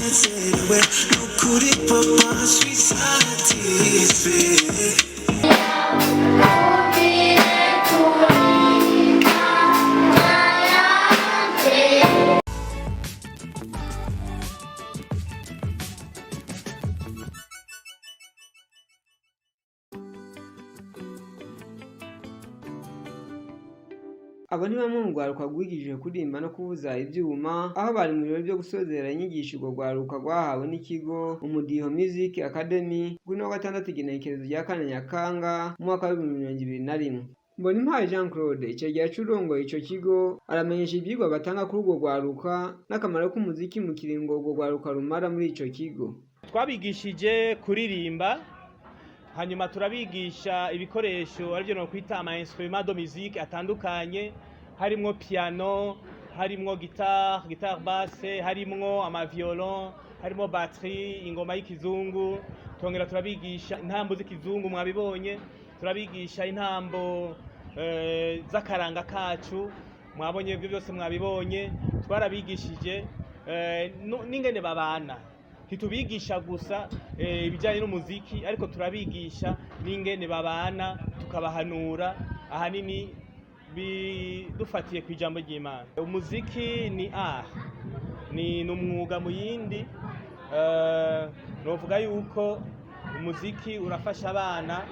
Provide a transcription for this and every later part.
Ndanezerewe nukuri, papa, suis satisfait. Abo ni bamwe mu rwaruka rwigishijwe kuririmba no kuvuza ivyuma, aho bari mu birori vyo gusozera inyigisho urwo rwaruka rwahawe n'ikigo Umudiho Music Academy kuri uno wa gatandatu, igenekerezo rya 4 Nyakanga, mu mwaka wa 2021. Mbonimpaye Jean Claude, icegera c'uwurongoye ico kigo, aramenyesha ivyigwa batanga kuri urwo rwaruka n'akamaro k'umuziki mu kiringo urwo rwaruka rumara muri ico kigo. Twabigishije kuririmba, hanyuma turabigisha ibikoresho arivyo nokwita ama instruments de musique atandukanye, harimwo piano, harimwo guitare, guitare basse, harimwo ama violon, harimwo batterie, ingoma y'ikizungu. Twongera turabigisha intambo z'ikizungu, mwabibonye. Turabigisha intambo z'akaranga kacu, mwabonye ibyo byose, mwabibonye. Twarabigishije n'ingene babana. Ntitubigisha gusa ibijyanye n'umuziki, ariko turabigisha n'ingene babana, tukabahanura ahanini dufatiye ku ijambo ry'Imana. Umuziki ni art, ni umwuga mu yindi. Novuga yuko umuziki urafasha abana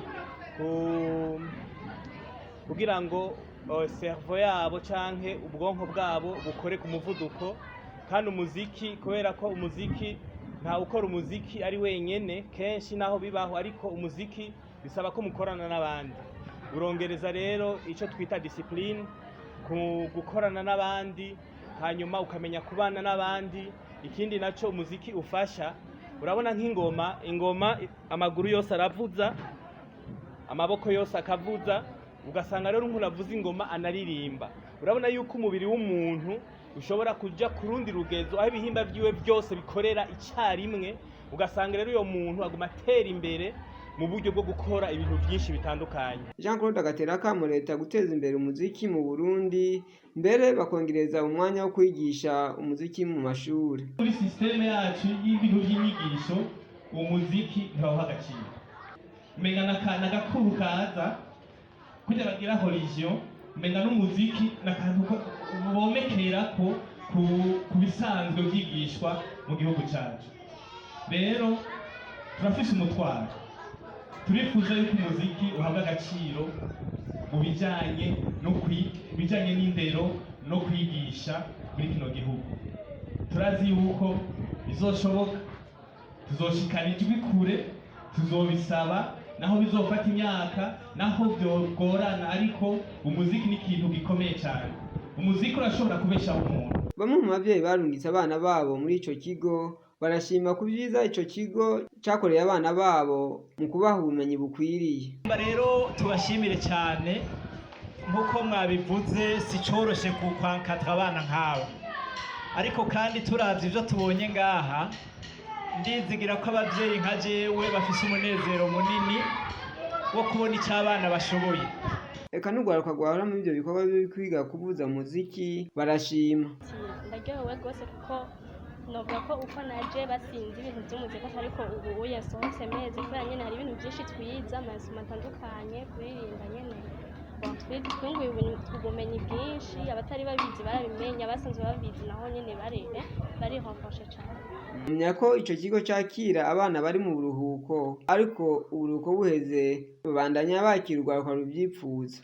kugira ngo cerveau yabo canke ubwonko bwabo bukore ku muvuduko. Kandi umuziki, kubera ko umuziki nta ukora umuziki ari wenyene kenshi, naho bibaho, ariko umuziki bisaba ko mukorana n'abandi. Urongereza rero ico twita discipline ku gukorana n'abandi, hanyuma ukamenya kubana n'abandi. Ikindi naco umuziki ufasha, urabona nk'ingoma, ingoma amaguru yose aravuza, amaboko yose akavuza, ugasanga rero umuntu avuza ingoma anaririmba. Urabona yuko umubiri w'umuntu ushobora kuja ku rundi rugezo, aho ibihimba vyiwe byose bikorera icyarimwe, ugasanga rero uyo muntu aguma atera imbere mu buryo bwo gukora ibintu byinshi bitandukanye. Jean Claude agatera akamo leta guteza imbere umuziki mu Burundi, mbere bakongereza umwanya wo kwigisha umuziki mu mashuri. Muri système yacu y'ibintu by'inyigisho, umuziki ntibawuha agaciro, umenga n'agakuru kaza kugira bagira religion, umenga n'umuziki n'akantu bomekerako ku bisanzwe vyigishwa mu gihugu cacu. Rero turafise umutwaro, turifuza yuko umuziki uhabwa agaciro mu bijanye no bijanye n'indero no kwigisha muri kino gihugu. Turazi yuko bizoshoboka, tuzoshikana ijwi kure, tuzobisaba naho bizofata imyaka, naho byogorana, ariko umuziki ni ikintu gikomeye cyane. Umuziki urashobora kubeshaho umuntu. Bamwe mu bavyeyi barungitse abana babo muri ico kigo barashima ku vyiza ico kigo cakoreye abana babo mu kubaha ubumenyi bukwiriye. Rero tubashimire cyane. Nk'uko mwabivuze, si coroshe kwencadra abana nk'aba, ariko kandi turavye ivyo tubonye ngaha, ndizigira ko abavyeyi nka jewe bafise umunezero munini wo kubona icyo abana bashoboye. Eka n'urwaruka rwahora muri ivyo bikorwa vyo kwiga kuvuza umuziki barashima. Ndaryohewe rwose, kuko novuga ko uko naje basinzi ibintu by'umuziki, ariko ubu uye nsohotse meze, kubera nyene hari ibintu byinshi twize, amasomo atandukanye, kuririmba nyene. Bon, twunguye ubumenyi bwinshi. Abatari babizi barabimenye, abasanzwe babizi naho nyene bari renforce cane. Menya ko ico kigo cakira abana bari mu buruhuko, ariko uburuhuko buheze babandanya bakira urwaruka ruvyipfuza.